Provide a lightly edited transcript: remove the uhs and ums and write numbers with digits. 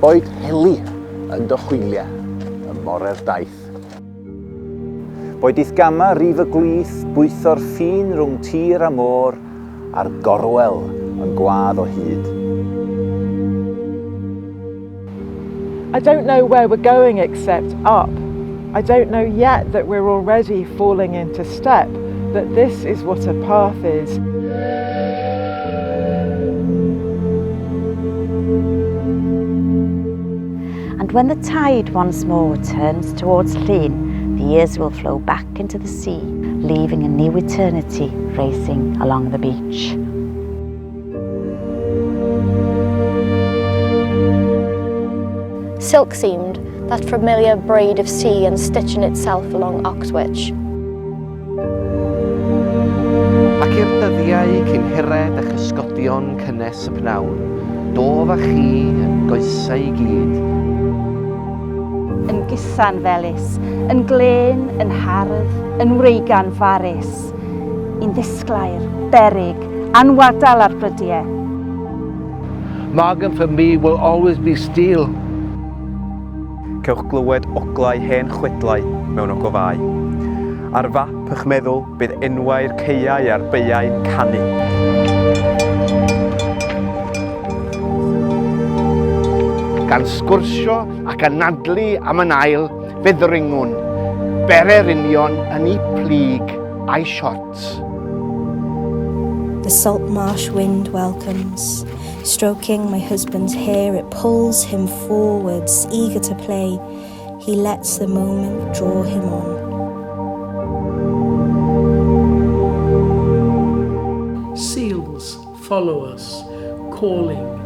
Boed heli yn dy hwyliau ym more'r daith. Boed i'th gama rif y gwlith bwytho'r ffin rhwng tir a môr a'r gorwel yn gwadd o hyd. I don't know where we're going except up. I don't know yet that we're already falling into step, that this is what a path is. And when the tide once more turns towards Llŷn, the years will flow back into the sea, leaving a new eternity racing along the beach. Silk seemed, that familiar braid of sea and stitching itself along Oxwich. Ac i'r dyddiau cyn hired a chysgodion cynnes y pnawn, dof â chi yn goesau i gyd. Yn gusan felys, yn glên, yn hardd, yn wreigan farus, Yn ddisglair, beryg, anwadal ar brydiau. Margam for me will always be steel. Cewch glywed oglau hen chwedlau mewn ogofâu. Ar fap ych meddwl bydd enwau'r caeau a'r baeau'n canu. Gan sgwrsio ac anadlu am yn ail, fe ddringwn, bere'r union yn eu plyg a'i siorts. The salt marsh wind welcomes. Stroking my husband's hair, it pulls him forwards, eager to play. He lets the moment draw him on. Seals follow us, calling.